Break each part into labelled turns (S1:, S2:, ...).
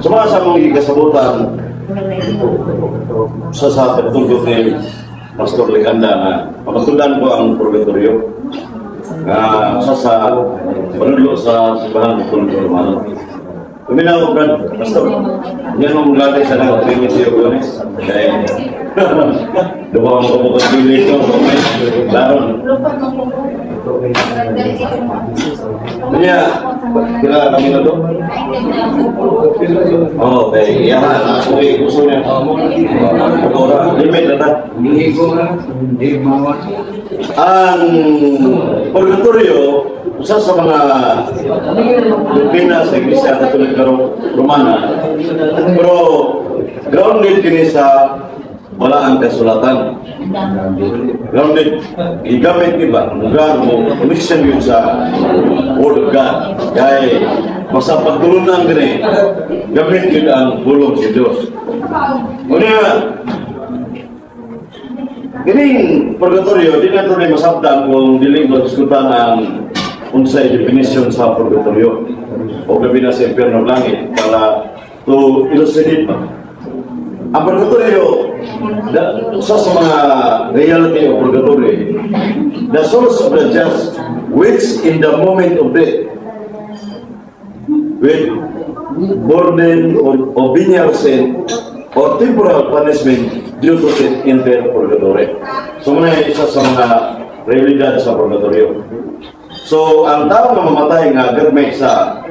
S1: So mga sa among gikasabutan sa pagtugot ni Pastor Leganda nga pamatundan ko ang purgatorio nga usa sa panudlo sa Simbahan Katoliko Romano. Kuminaw ko, Brad, Pastor. Yan mo maglatay sa nang Clemens Ogones. Kaya, duha mo ko bukas dili ko. Laron. Kanya, kila kami na to? Oh, okay. Iya, okay, gusto niya. Ora, limit na ta. Ang purgatorio, usa sa mga doktrina sa Iglesia Katolika Romana, pero grounded kini sa Balaang Kasulatan. Grounded, gigamit iba, lugar mo, connection yun sa Word of God. Kaya, basta pagtulunan kini, gamit yun ang pulong sa Diyos. Unya, kining purgatorio, di na ito ni masabtan kung dili madiskutan ang unsay definition sa purgatorio o gabi na sa impyerno, langit, para to elucidate pa. Ang purgatorio, usa sa mga reality of purgatory, the souls of the just, which in the moment of death, with burden or of venial sin or temporal punishment due to sin, enter purgatory. So, muna isa sa mga realidad sa purgatorio. So, ang tao nga mamatay nga gagmay sa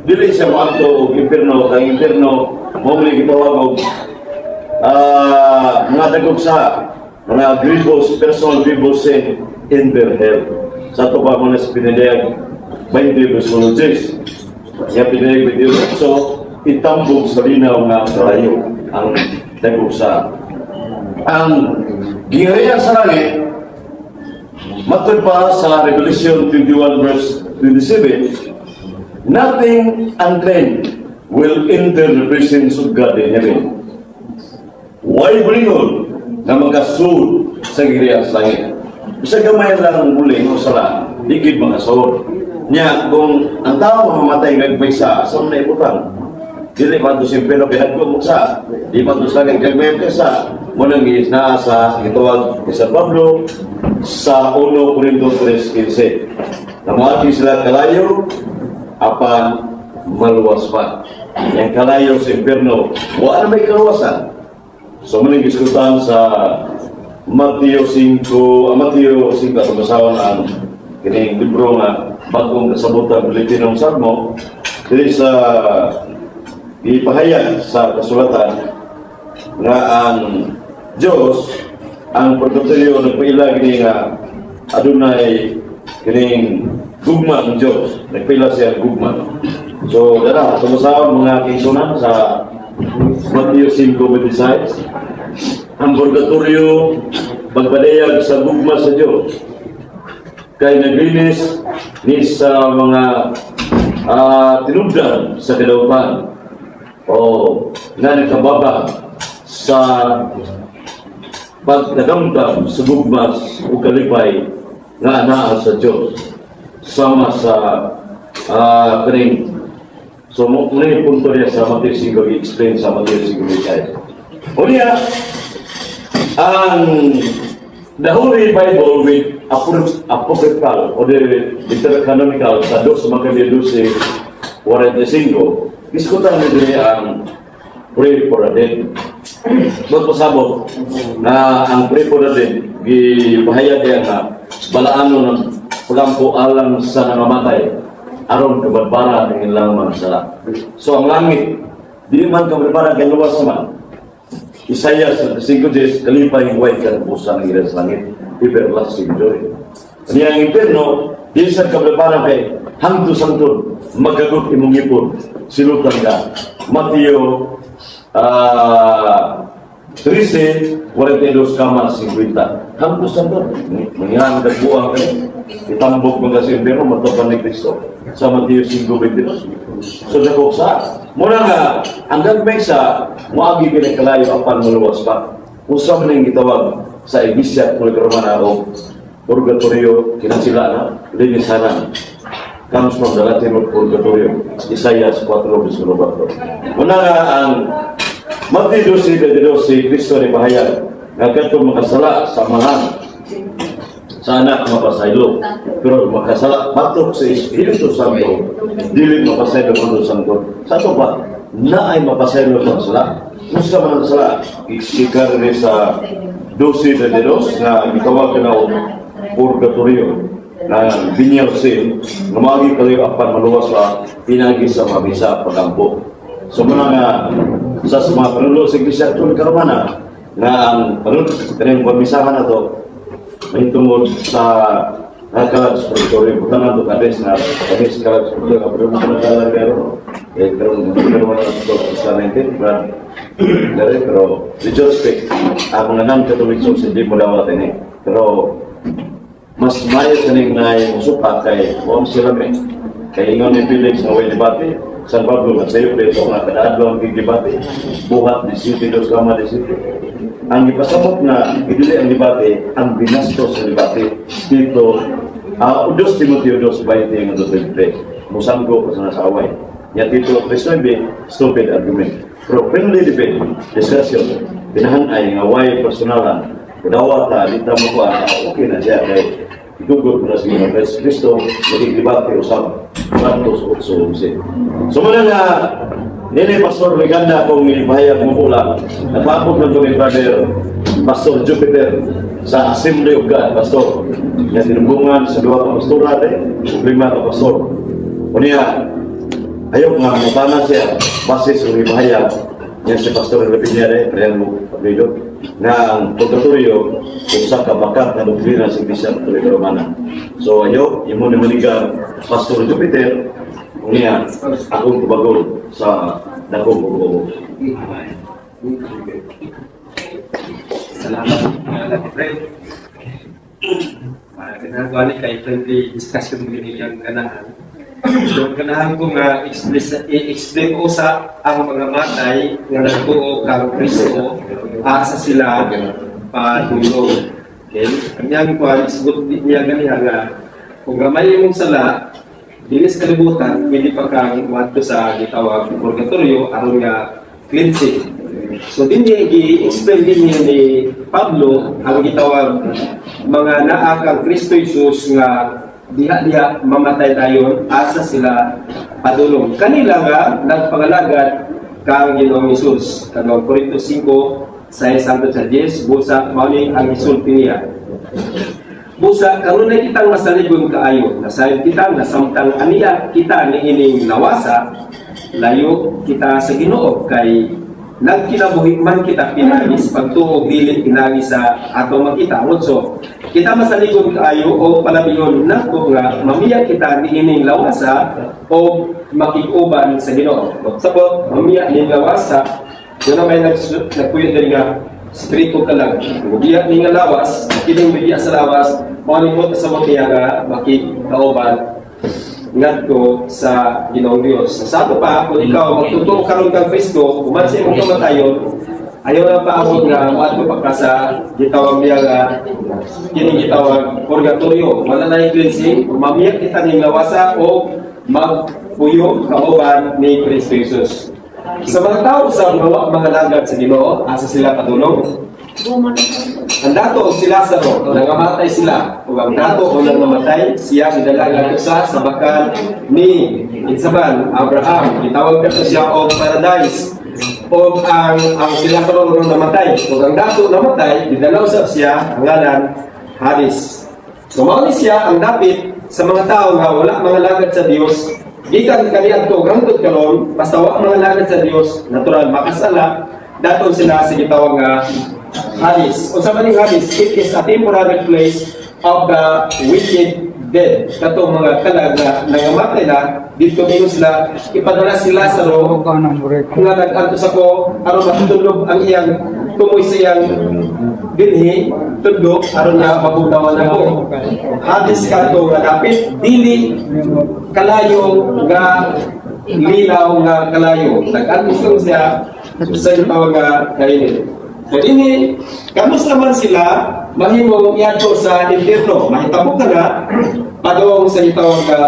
S1: dili siya moadto og impierno, kay impierno mo ni gitawag og mga dagog sa mga grievous, personal grievous sin in their hell. Sa ato pa mo na sa pinadayag 20 verse 10. Nga pinadayag 28, so itambog sa linaw nga kalayo ang dagog sa ang gingharian sa langit. Matod pa sa Revelation 21 verse 27, nothing unclean will enter the presence of God in heaven. Way bulingon na magkasuod sa gingharian sa langit. Bisa gamay lang ang buling o sala, di gid makasuod. Nya, kung ang tao mamatay gagmay sa, sa na ibutang? Dili man to simpelo kay hagko mo sa, di man to sa langit gagmay ka sa, mo nang naa sa gitawag ni San Pablo sa 1 Corinto 3:15. Na moagi sila kalayo apan maluwas pa. Yang kalayo sa impyerno, wala na may kaluwasan. So, maning diskutan sa Mateo 5, Mateo 5, at basahon ang kining libro nga Bagong Kasabutan Pilipinong Salmo, dili sa ipahayag sa kasulatan nga ang Diyos, ang purgatorio nagpaila gini nga adunay kining gugma ng Diyos. Nagpaila siya ang gugma. So, dara, tumasahon, mga kaigsuonan, sa Mateo 5:26. Ang purgatorio, pagpadayag sa gugma sa Diyos. Kay naglinis ni sa mga tinubdan sa kadautan o nga nakababa sa pagkagamdam sa gugma o kalipay nga anaa sa Diyos sama sa kaning. So mo muna yung punto niya sa Mateo 5, i-explain sa Mateo 5. Unya, ang the Holy Bible with apocryphal o the canonical sa 2 Maccabees 12:45, diskutan ni diri ang pray for the dead. Magpasabot na ang pray for the dead, gipahayag diya nga balaano ng pagampo alang sa nangamatay aron kabadbaran ng ilang mga sala. So ang langit, di man kabadbaran kay luwas man. Isaiah 5:10, kalipay way katapusan ng ilang sa langit, everlasting joy. Niya ang impierno, di sa kabadbaran kay hangtod sangtod, magagot imong ngipon, silutan ka. Mateo 13, 42 kama 50. Hangtod sangtod. Mangyahan kagbuang ka. Itambok mo kasi impierno, matupan ni Kristo. Sa Mateo 5:22. So dako sa, muna nga, ang gagmay sa, moagi kini kalayo apan muluwas pa. Usa man ning gitawag sa Iglesia Katolika Romana o purgatorio, kinasila na, linisanan. comes from the Latin word purgatorio, Isaiah 4, versikulo 4. Una nga ang Mateo 12:22, si Kristo ni pahayag nga kadtong makasala sa Amahan, sa Anak mapasaylo, pero makasala batok sa Espiritu Santo dili mapasaylo ang Santo. Sa ato pa na ay mapasaylo ang sala. Unsa man ang sala? Iksika rin sa 12:22 nga gitawag ka na og purgatorio na venial sin nga maagi kalayo apan maluwas sa pinagi sa mabisa pagampo. So muna nga sa mga panulo sa Iglesia Katolika Romana nga ang panulo kaning pamisahan na to mahitungod sa nakalag sa purgatorio, butangan to kades na kami sa kalag sa purgatorio pero mo nakalag pero eh pero pero na to sa 19 brad dere, pero with respect ang mga non-Catholic church hindi mo dawat ini, pero mas mayo sa ning naay musuka kay wa sila me kay ingon ni Felix nga way debate. San Pablo nagsayo dito nga kada adlaw ang debate buhat di city dos kama di city. Ang ipasabot na idili ang debate, ang binastos sa debate dito, 2 Timoteo 2:20 nga 23, musanggo pa sa away ya. Tito 3:9, stupid argument. Pero friendly debate, discussion, binahan ay nga way personalan, dawata di ta mo kuan, okay na siya kay itugot mo na sa Ginoong Kristo nakigdebate usab Santos 8:11. So muna nga nini Pastor Liganda kung ipahayag mo pula, napapod lang ni Brother Pastor Jupiter sa Assembly of God, Pastor. Nga tinubungan sa duha ka pastora de, ug lima ka pastor. Unya, ayaw nga mutana siya base sa ipahayag niya si Pastor Rapinya de, parehang mo apelyido, nga ang purgatorio usa ka bakat na doktrina sa Iglesia Katolika Romana. So ayo, imo ni manigar Pastor Jupiter, unya akong tubagon sa dakong pag-uo.
S2: Salamat, friend. Ganahan ko ani kay friendly discussion gini ang ganahan. So ganahan ko nga explain i-explain ko sa ang mga matay nga nagtuo kang Kristo, asa sila padulong. Okay? Ang iyang kuan isgot niya ganiha nga kung gamay imong sala dili sa kalibutan, pwede pa kang moadto sa gitawag purgatorio aron nga cleansing. So din niya gi-explain din niya ni Pablo ang gitawag mga naa kang Kristo Jesus nga diha-diha mamatay dayon, asa sila padulong. Kanila nga nagpangalagad kang Ginoong Hesus. Kanang Corinto 5 sa hangtod sa 10, busa mao ni ang gisulti niya. Busa kanunay kitang masaligon kaayo, nasayod kita nga samtang aniya kita niining lawasa, layo kita sa Ginoo, kay nagkinabuhi man kita pinaagi sa pagtuo, dili pinaagi sa atong makita. So kita masaligon kaayo o palabiyon nato nga mamiya kita niining lawasa o makig-uban sa Ginoo. Sabot mamiya ning lawasa, yun ang may nagpuyo diri nga spirito ka lang. Mubiya ni nga lawas, kining biya sa lawas, mao ni mo sa niya nga makigkauban ngadto sa Ginoong Dios. Sa ato pa, kung ikaw magtotoo karon kang Kristo, human sa imong kamatayon, ayaw na paabot nga moadto pa ka sa gitawag niya nga kining gitawag purgatorio. Wala na yung cleansing, mamiyak kita ning lawasa o magpuyo kauban ni Kristo Jesus. Sa mga tao sa mga lagad sa Ginoo, asa sila padulong? Ang dato si Lazaro, nangamatay sila. Ug ang dato unang namatay, siya gidala ngadto sa bakal ni Insaban, Abraham. Gitawag kadto siya og paradise. Og ang si Lazaro nung namatay, ug ang dato namatay, gidala usab siya ang ngalan Hades. So mao ni siya ang dapit sa mga tao nga wala mga lagad sa Dios gikan kaniadto hangtod karon. Basta wa mga lagad sa Dios, natural makasala, daton sila sa gitawag nga Hades. Unsa man ning Hades? It is a temporary place of the wicked dead. Katong mga kalag na nangamatay na dito, ingon sila ipadala si Lazaro nga nag-antos ako aron matulog ang iyang tumoy sa iyang dinhi tundo aron nga mabugnawan ako. Hades kadto nga dapit, dili kalayo nga lilaw nga kalayo. Nag-antos lang siya sa tawag nga kainin. So ini kamusta man sila mahimong iadto sa impyerno? Mahitabo ka na padong sa gitawag nga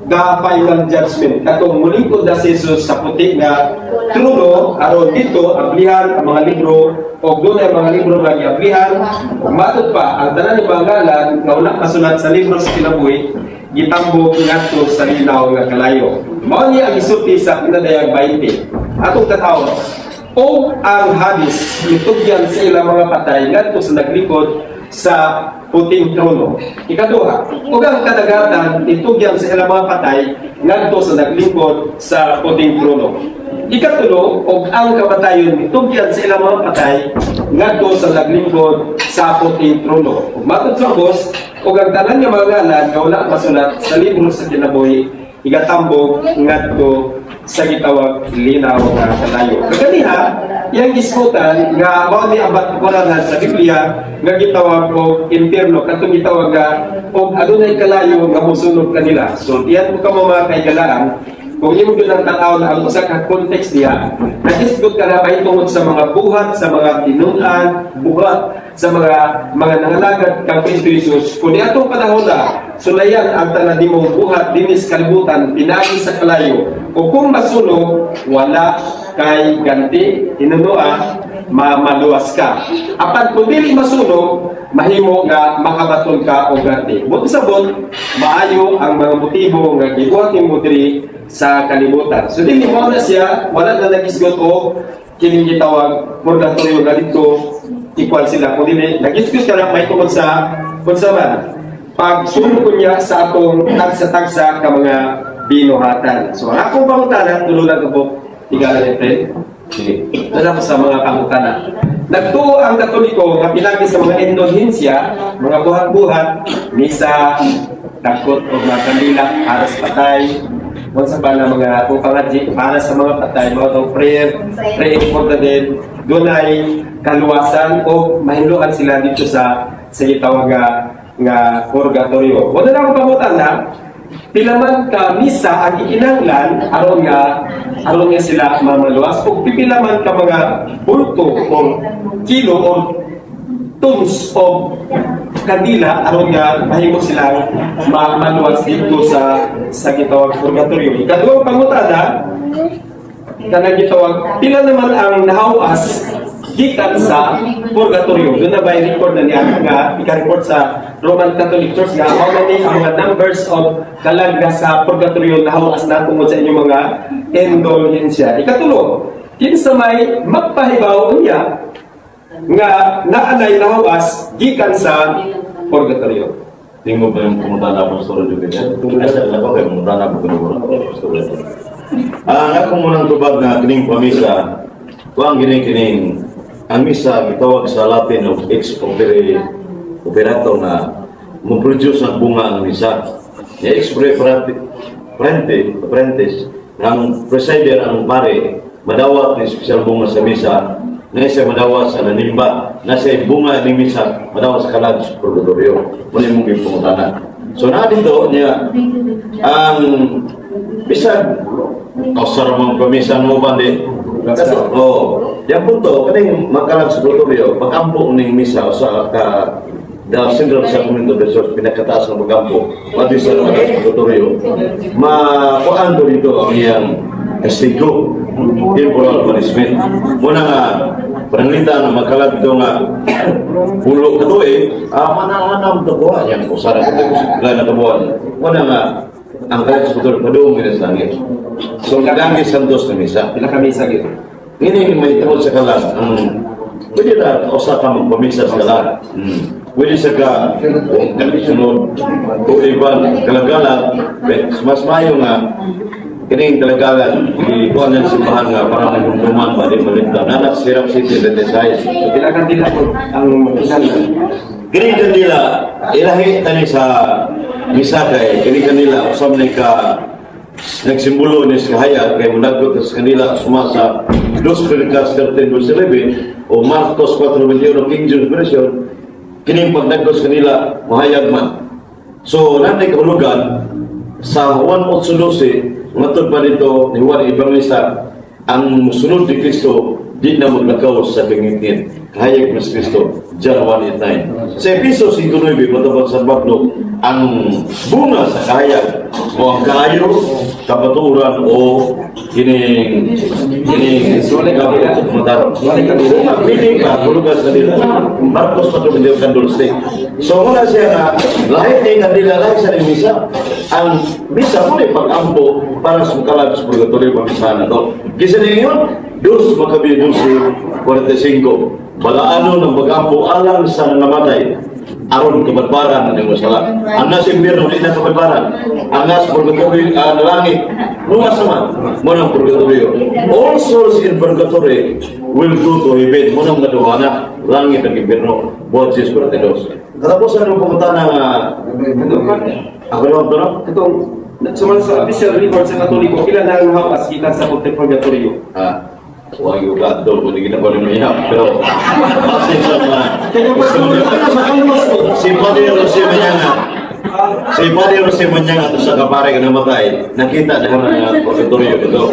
S2: the final judgment. Katong mulingkod na si Jesus sa puti nga trono aron dito ablihan ang mga libro o doon ang mga libro nga giablihan ug matud pa ang tanan ng mga ngalan nga wala masulat sa libro sa kinabuhi gitambok ngadto sa linaw nga kalayo. Mao ni ang isulti sa Pinadayag 20. Atong tan-awon, o ang Hades mitugyan sa ilang mga patay ngadto sa naglingkod sa puting trono. Ikaduha, ug ang kadagatan itugyan sa ilang mga patay ngadto sa naglingkod sa puting trono. Ikatulo, ug ang kamatayon mitugyan sa ilang mga patay ngadto sa naglingkod sa puting trono. Ug matod sa ubos, ug ang tanan nga mga ngalan nga wala masulat sa libro sa kinabuhi igatambok ngadto sa gitawag linaw nga kalayo. Kaganiha, iyang gisgutan nga mao ni ang batukaran sa Biblia nga gitawag og impierno, katong gitawag nga og adunay kalayo nga mosunog kanila. So diyan mo kamo, mga kahigalaan, kung imo gyud ang tan-aw na ang usa ka context diha, nagisgot ka na mahitungod sa mga buhat, sa mga tinun-an, buhat sa mga nangalagad kang Kristo Jesus. Kung niadtong panahon na sulayan ang tanan nimong buhat dinhi sa kalibutan pinaagi sa kalayo, o kung masunog, wala kay ganti, hinunua mamaluwas ka. Apan kung dili masunog, mahimo nga makabaton ka og ganti. Buot sabot, maayo ang mga motibo nga gibuhat nimo diri sa kalibutan. So dili mo na siya, wala na nagisgot og kining gitawag purgatorio nga dito equal sila. Kung dili, nagisgot ka lang may tungod sa kung man pagsulong ko niya sa atong tagsa-tagsa ka mga binuhatan. So ang akong pangutana, tulo lang ko, tigala ni Fred.
S1: Sige.
S2: Wala ko sa mga pangutana. Nagtuo ang Katoliko nga pinagi sa mga indulhensya, mga buhat-buhat, misa, dagkot o mga kandila para sa patay, unsa pa na mga kung pangadji para sa mga patay, mga tong prayer, praying for the dead, dunay kaluwasan o mahinluan sila dito sa gitawag nga purgatorio. Wala na akong pangutana, pila man ka misa ang ikinahanglan aron nga sila mamaluwas ug pipila man ka mga bulto o kilo o tons of kandila aron nga mahimo silang maluwas dito sa gitawag purgatorio. Ikaduhang pangutana, kanang gitawag pila naman ang nahawas gikan sa purgatorio. Doon na ba record na niya nga ika-report sa Roman Catholic Church nga how many ang mga numbers of kalag nga sa purgatorio nahawas na tungod sa inyong mga indulhensya? Ikatulo, kinsa may magpahibaw unya nga naanay nahawas gikan sa purgatorio?
S1: Tingko ba yung pangutana, Pastor Juvenal? Ay, sa ako kay pangutana ko kuno Pastor. Ang ako munang tubag nga kining pamisa, kuang gini kining ang misa gitawag sa Latin og ex opere operato na mo produce ang bunga ang misa. Ya, ex opere operante, operantes, ang presider, ang pare, madawat ni espesyal bunga sa misa, na siya madawat sa nanimba, na siya bunga ni misa, madawat sa kalag sa purgatorio. Muna mong pangutana. So na dito niya, ang bisag usar mong pamisan mo ba di? Oh, yang punto kaning makalag sa purgatorio, pag-ampo ning misa usa ka the central sacrament of the church, pinakataas ng pag-ampo, pati sa kalag sa purgatorio, makuan do dito ang iyang kastigo, temporal punishment. Muna nga, pananglita na makalag dito nga 10 ka tuig, mananam to kuha, yang usara ka tuig, na kabuan. Muna nga, ang kalag sa purgatorio, padung sa langit. So, naganggi santos na misa.
S2: Pila ka misa gyud?
S1: Ini may tungod sa kalag. Ang pwede na usa ka magpamisa sa kalag. Pwede sa ka kung sunod o iban kalagalan, mas mayo nga kining kalagalan ikuan ng simbahan nga para magumduman ba di malimtan. Nana sa Sirap City, 26.
S2: So pila kandila po ang kinahanglan?
S1: Kining kandila, ilahi tani sa misa kay kining kandila usam ni ka nagsimbolo ni sa kahayag kay munaggot sa kanila suma sa 2 Crónicas 13 verse 11 o Marcos 4:21, King James Version. Kining pagnagos kanila mahayag man. So nanay kahulugan sa Juan 8:12, matod pa dito ni Juan Evangelista, ang musunod ni Kristo. Di na maglakaw sa kangitngit. Kahayag mas Kristo, John 1:9. Sa Episo 5:9, matapang San Pablo, ang bunga sa kahayag o ang kaayo, kamatuoran o kining matarong. Kung magpili ka, tulugan sa nila. Marcos patulog yung candlestick. So muna siya nga, lahit ni kandila, lahit sa misa. Ang misa mo ni pag-ampo para sa kalag sa purgatorio pamisahan na to. Kisa ninyo, dos Makabi 12:45. Balaano ng pag-ampo alang sa nangamatay aron kabadbaran ng imong sala. Ang nasa impyerno, di na kabadbaran. Ang nasa purgatorio, langit, luwas naman. Mo ng purgatorio. All souls in purgatory will go to heaven. Mo nang naduhana, langit ang impyerno. Buhat 6:42. Katapusan ng pumunta na ako naman ito, no?
S2: Itong suman sa official record sa Katoliko, pila na ang hawas gikan sa purgatorio?
S1: Ah, huwag yung kadto, kung hindi kita pa rin mahihap. Pero, kasi sa mga si Padre Jose Manyanga, si Padre Jose Manyanga ito sa kapare ka namatay, nakita na nga purgatorio ito.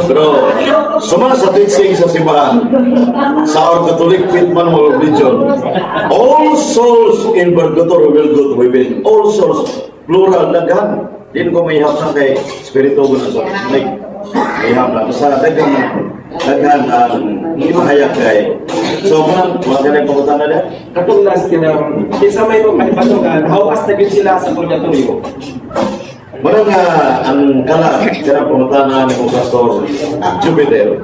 S1: Pero, suma sa teaching sa simbahan, sa our Catholic faith manual of religion, all souls in purgatory will go to heaven. All souls, plural, daghan. Di ko mahihap na kay spirito ko na sa like, mahihap na. Basta daghan, daghan ang mahayag kay. So, muna, mga ganang pamunta na din.
S2: Katong last kanang kinsa may mga kalipatungan, hawas na gyud sila sa purgatorio?
S1: Muna nga ang kalag, kaya pumunta na ni kong Pastor Jupiter,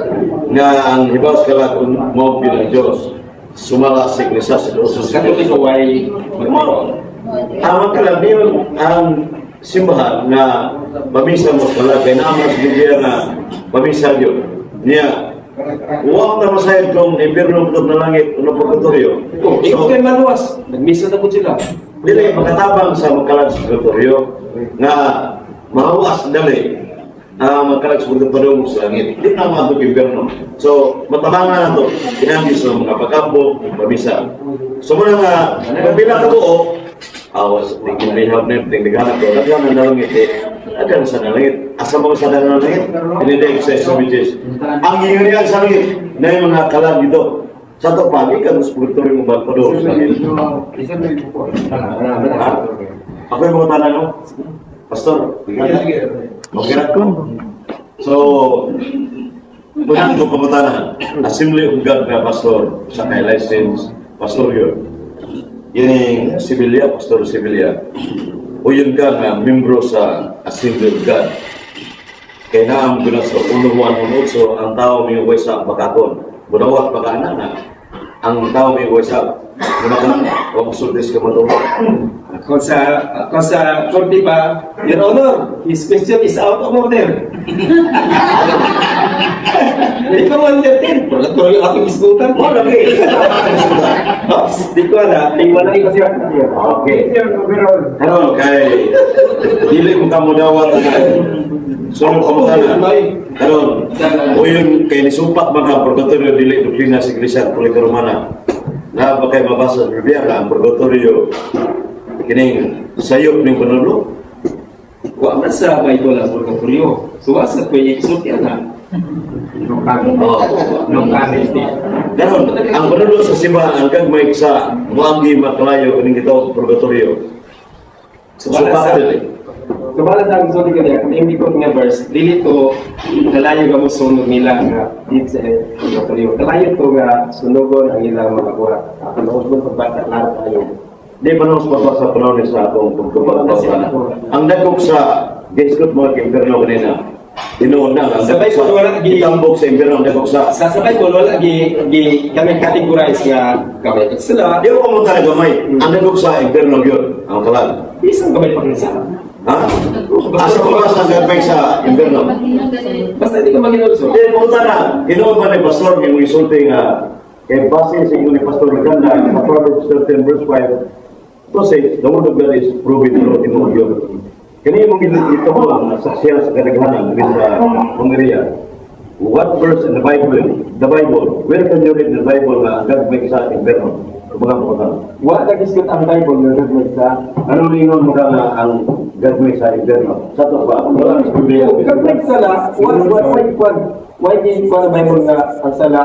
S1: nga ang hibaw sa kalag kung mao bilang Diyos, sumala sa Iglesia sa Diyos.
S2: Katoliko way
S1: Mo, ang kalag niyo, ang simbahan nga pamisa mo sa kalag, kaya naman sa Biblia nga pamisa yun. Niya, huwag na masayad kung impyerno po na langit o na purgatorio.
S2: Oh, ikaw kay maluwas, nagmisa na po sila.
S1: Dili makatabang sa magkalag sa purgatorio nga mahawas dali ang magkalag sa purgatorio sa langit. Di na maadto impyerno. So matabangan na to kinahanglan sa mga pagkampo, pamisa. So muna nga pila ka buo awas tingin may hab na ting naghanap ko daghan na langit eh. Daghan sa langit. Asa mo sa daghan na langit? Dinideg sa SBJs. Ang gingurian sa langit na yung mga kalag dito. Sa to pagi kan sa purgatorio mo bagpador sa langit. Ha? Ako yung mga tanong, no? Pastor, okay na? So, unang ko pamutana, Assembly of God nga pastor, sa kay license, pastor yun. Yun yung Sibilia, Pastor Sibilia. O yun ka nga, membro sa Assembly of God. Kaya naam ko na sa 1 Juan 1:8, ang tao may uway sa bakakon. Bunawat baka na na. Ang tao may uway sa lumakan, o musultis ka matulog.
S2: Kung sa korte pa, "Your Honor, his question is out of order." Ikaw ang 13, purgatorio atong isgutan.
S1: Mo lagi.
S2: Oops, di ko na, tingwala ko siya.
S1: Okay. Karon kay dili mo ka mo dawat na sunod ko mo. Karon, o yun kay nisupat mga purgatorio dili doktrina sa Iglesia Katolika Romana. Na ba kay mabasa sa Biblia nga ang purgatorio kining sayop ning panulo?
S2: Wa man sa Bible ang purgatorio. So wa sa kuy isulti na.
S1: Oh.
S2: No comment.
S1: Karon, ang panulo sa simbahan ang gagmay sa moagi makalayo kining gitawag purgatorio.
S2: So wala
S1: Supat
S2: sa
S1: dili.
S2: So wala sa ang sulti kaniya kung hindi ko nga verse dili to kalayo ka mo sunog nila nga dito sa purgatorio. Kalayo to nga sunugon ang ilang mga buhat. Ako na usbon pagbata klaro tayo.
S1: Di pa nung sa panahon ni sa atong pagtubag. Ang dagok sa gisgot mga impyerno kanina. Tinuod na ang
S2: Sa
S1: dagok
S2: Bible, wala
S1: itambok sa impyerno ang dagok sa
S2: Sa Bible wala gi gi kami categorize nga gamay sila.
S1: Di ko kamunta na gamay. Ang dagok sa impyerno yun. Ang kalag.
S2: Isang gamay pa sa.
S1: Ha? Asa ko ba sa gabay sa impyerno?
S2: Basta hindi ka maginulso.
S1: Di pumunta na. Tinuod ba ni Pastor yung isulti nga kay base sa inyo ni Pastor Ganda sa Proverbs 13 verse 5 to say, the word of God is proven true, tinuod yun. Kani imong ito mo lang saksiyan sa kadaghanan diri sa Hungria. What verse in the Bible, where can you read the Bible na God make sa impyerno? Mga pumunta.
S2: Wa nagisgot ang Bible nga gagmay sa
S1: Ano lingon mo ka nga ang God make sa impyerno? Sa to ba? Wala sa Biblia.
S2: Gagmay sala, wa wa wa Why di ko na Bible nga ang sala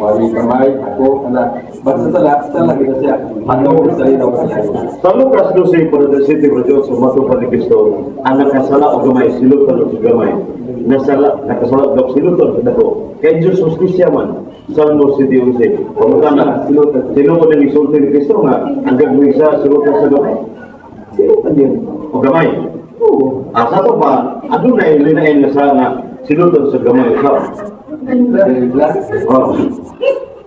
S2: wali kamay ako ana, basta sala sala gid siya ato sa linaw kalayo.
S1: Sa Lucas 12, 47, 48, matupad ni Kristo, ang nakasala o gamay, silutan o gamay. Nasala, nakasala o silutan sa dako. Kay Diyos hustisya man, Salmo 7:11. Pangutana,
S2: Silutan.
S1: Tinuod ang isulti ni Kristo nga, ang gagawin sa silutan sa gamay.
S2: Silutan din.
S1: O gamay.
S2: Oo.
S1: Ah, sa to ba, adunay linain nga sa nga silutan sa gamay usaw. Oh.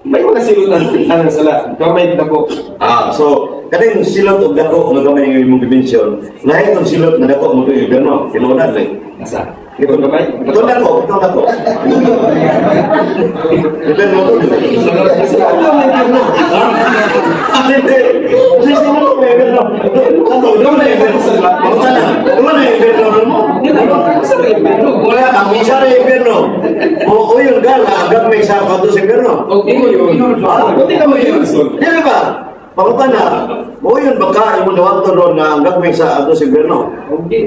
S2: May mga silutan ang sala gamay dako.
S1: Ah, so kaning silot og dako nga gamay nga imong gi-mention, lahi tong silot nga dako mo tuyo gano, tinuodan rin.
S2: Asa ito gamay.
S1: Ito dako, ito dako. Ito mo to. Ah, hindi. Kasi silot mo impierno. Sa to, doon na impierno. Pangutana, doon na impierno mo. Wala, ang isa na impierno. O, o yun gala, gamay sa kanto sa impierno.
S2: Okay yun. Buti ka mo yun.
S1: Di ba? Pangutana, o yun baka imong dawaton ron na ang gagmay sa ato sa impierno.
S2: Okay.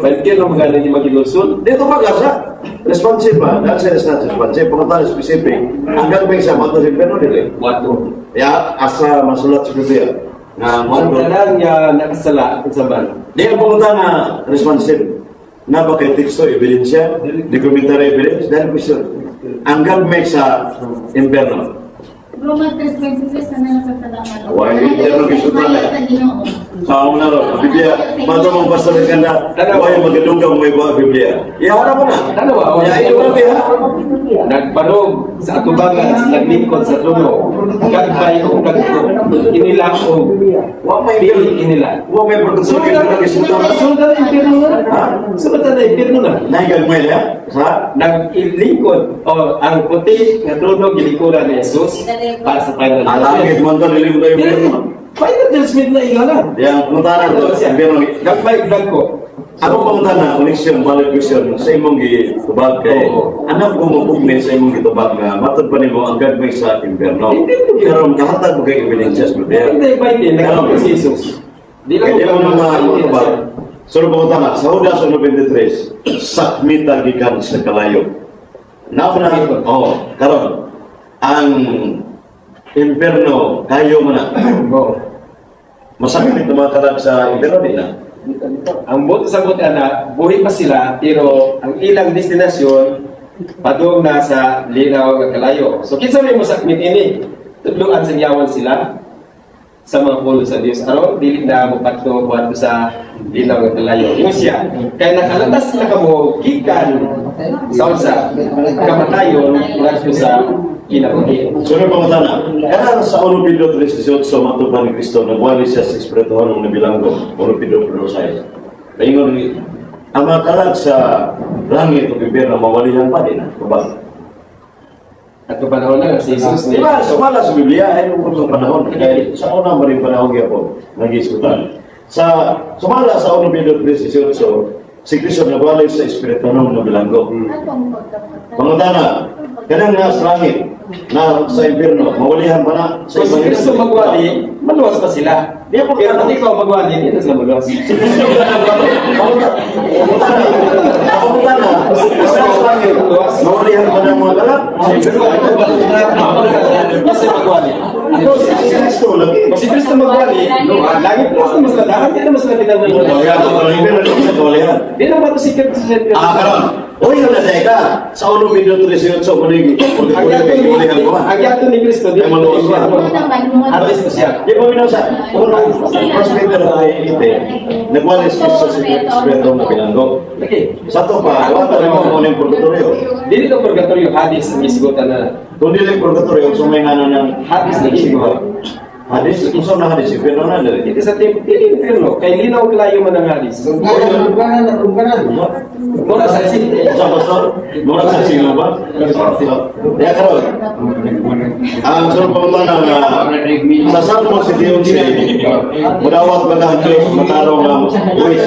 S2: Balik lang magana ni magilusod.
S1: Dito ba sa responsive ba? That's it, is not responsive. Pangutana specific. Ang gagmay sa ato sa impierno dili.
S2: Wato.
S1: Ya, asa masulat sa Biblia. Na
S2: Ang
S1: wato.
S2: tanan nga nakasala sa ban.
S1: Di ang pangutana responsive. Na ba kay teksto ebidensya, documentary evidence, dahil question. Ang gagmay sa impierno.
S3: Roma 3:23 na nakasalamat.
S1: Why, hindi ano gisutan eh.
S3: Sa Ginoo.
S1: Sa akong naro, Biblia, mato mong pastor ka na, huwag yung magadunggang may ba Biblia. Ihara mo na.
S2: Tanawa,
S1: Ya, ito na biya.
S2: Nagbarog sa atubangan sa naglingkod sa trono. Kagbay o kagko. Inilang o
S1: Wa may
S2: pili inila.
S1: Wa may pagkasulod
S2: Sunod
S1: kay kisutan.
S2: na impyerno na. Sunod na impyerno na.
S1: Naigag mo ya? Sa?
S2: Naglingkod o ang puti nga trono gilingkuran ni Jesus para sa final
S1: Alangit man to dili mo tayo impyerno.
S2: Final judgment na ingala.
S1: Yang pangutana to, impyerno.
S2: Gagbay dagko.
S1: Ako pangutana, connection, valid question sa imong gitubag kay
S2: Oo.
S1: anak ko mo pugni sa imong gitubag nga matod pa nimo ang gagmay sa impyerno.
S2: Impyerno yun.
S1: Karon kahatag mo kay ebidensya sa Biblia.
S2: Hindi ba hindi nagkakita si Jesus? Di lang
S1: Kaya mo mga matubag. So pangutana, sa Judas 1:23, sakmita gikan sa kalayo. Nauna, oh, karon ang impyerno kayo mo na.
S2: Oo.
S1: Masakit na mga kalag sa impyerno di na.
S2: Ang buto sa buti ana, buhi pa sila pero ang ilang destinasyon padung na sa linaw nga kalayo. So kinsa may mosakmit ini? Tudloan sa yawan sila sa mga pulo sa Dios aron dili na mopatlo buhat sa linaw nga kalayo. Ingon siya, kay nakalatas na kamo gikan sa unsa kamatayon ngadto sa kinabuhi.
S1: Sunod pangutana, kanang sa 1 Pedro 3:18 matupad ni Kristo, nagwali siya sa Espirituhanong nabilanggo, 1 Pedro 1:6. Paingon ni ang mga kalag sa langit o impyerno mawalihan pa din na, ba?
S2: At panahon na si Jesus
S1: Di ba, sumala sa Biblia, ay nung sa panahon, kaya sa una mo rin panahon gyapon, nag-iskutan. Sa, sumala sa 1 Pedro 3:18, si Kristo nagwali sa Espirituhanong nabilanggo.
S3: Atong pagkapatay.
S1: Pangutana, kanang nasa langit, na sa impyerno, mawalihan pa na sa
S2: Kung si
S1: ibang
S2: Kristo magwali, maluwas pa sila.
S1: Di ako
S2: Pero kung ikaw magwali, hindi na sila maluwas.
S1: Pangutana, sa langit, mawalihan pa ng mga galak sa impyerno.
S2: Kasi magwali.
S1: Si Kristo lagi.
S2: Kung si Kristo magwali, langit plus na mas ladahan, di na mas lapit ang
S1: Kaya ako ng impyerno, di sa kawalihan.
S2: Di na ba ito si Kristo sa impyerno?
S1: Ah, karon. Uy, yun na ka. Sa 1 Pedro 3:18, muli, mawalihan ko ba?
S2: Ang yato ni Kristo, di
S1: Ay, maluwas pa.
S3: Ano naman, mga-
S2: Artist ko siya.
S1: Di ba minasa? Unang First Peter ay ite, nagwali si Kristo sa Espiritu na bilanggo.
S2: Okay.
S1: Sa to pa, wala pa rin mo ng purgatorio.
S2: Dili to purgatorio, Hades ang isgutan na.
S1: Kung dili purgatorio, kung may nga ng
S2: Hades na isgutan.
S1: Hadis, kung saan na hadis, impyerno na dali.
S2: Ito sa tempo, dili impyerno, kay linaw kalayo man ang Hades. Mura sa
S1: Sa pastor, mura sa sino ba? Ya karon. Ang sunod pangutana nga sa Salmo 71, mudawat ba ang Diyos matarong nga buwis?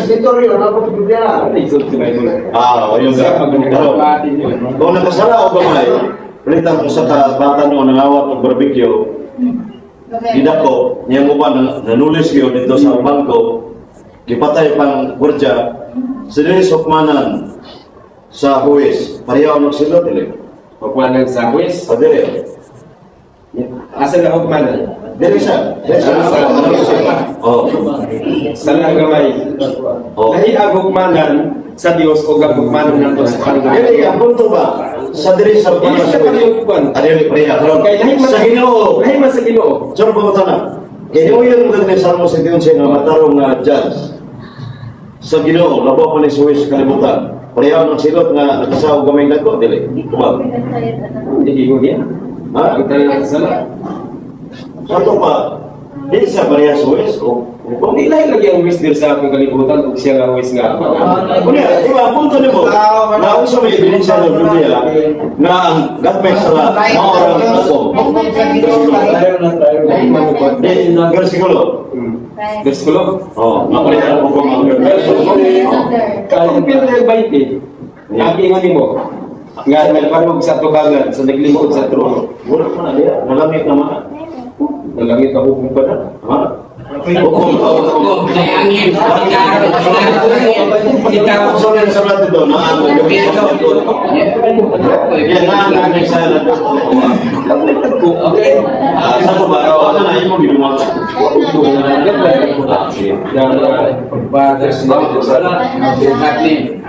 S1: Ah, o yun ka. Karon. Kung nakasala o gamay, palitan ko sa ka bata noon nangawat og barbecue, gidako, niyang uban nanulis yun dito sa bangko, gipatay pang gwardiya, sa dili sukmanan sa huwis, pareho ang silot dili.
S2: Hukmanan sa huwes.
S1: O dili.
S2: Asa na hukmanan?
S1: Dili siya. Dili siya. Oh.
S2: Sa lang gamay.
S1: Oh.
S2: Lahi ang hukmanan sa Dios o ang hukmanan nato sa
S1: Dili,
S2: kalibutan.
S1: ang punto ba? Sa dili sa
S2: Dili siya pareho kuan.
S1: Ah, dili, pareha.
S2: Kay lahi man
S1: Sa Ginoo.
S2: Lahi man sa Ginoo.
S1: Sure ba ito na? Ginoo yun ang ni Salmo 71 nga matarong nga judge. Sa Ginoo, labaw pa ni suwis sa kalibutan. Pareha ng silot nga nakasahog gamay dagko, dili. Diba?
S2: Hindi ko niya.
S1: Ha?
S2: Ang tanan sa sala.
S1: Sa ito pa, di siya pareha suwis o hukom.
S2: Di lahi lagi ang huwes diri sa atong kalibutan ug siya nga huwes nga.
S1: Kunya, di ba, punto nimo, na unsa may ebidensya ng Biblia nga ang gatmay sala mao ra ang hukom.
S2: Lahi man ko.
S1: Di, versikulo.
S2: Versikulo.
S1: Oh, nga pareha ang hukom ang Oh.
S2: Kaya pero yung 20. Ang ingon nimo nga nagbarog sa tubangan sa naglingkod sa trono.
S1: Wala pa na diya, nalamit naman.
S2: Nalangit ang hukom pa na.
S1: Ha? Hukom, hukom. Sorry, sa lahat ito, na ang Yan, na ang gamit sa lahat ito.
S2: Okay.
S1: Ah, sa ko ba? Ano na, imo ginawa?
S2: Yang
S4: Exactly.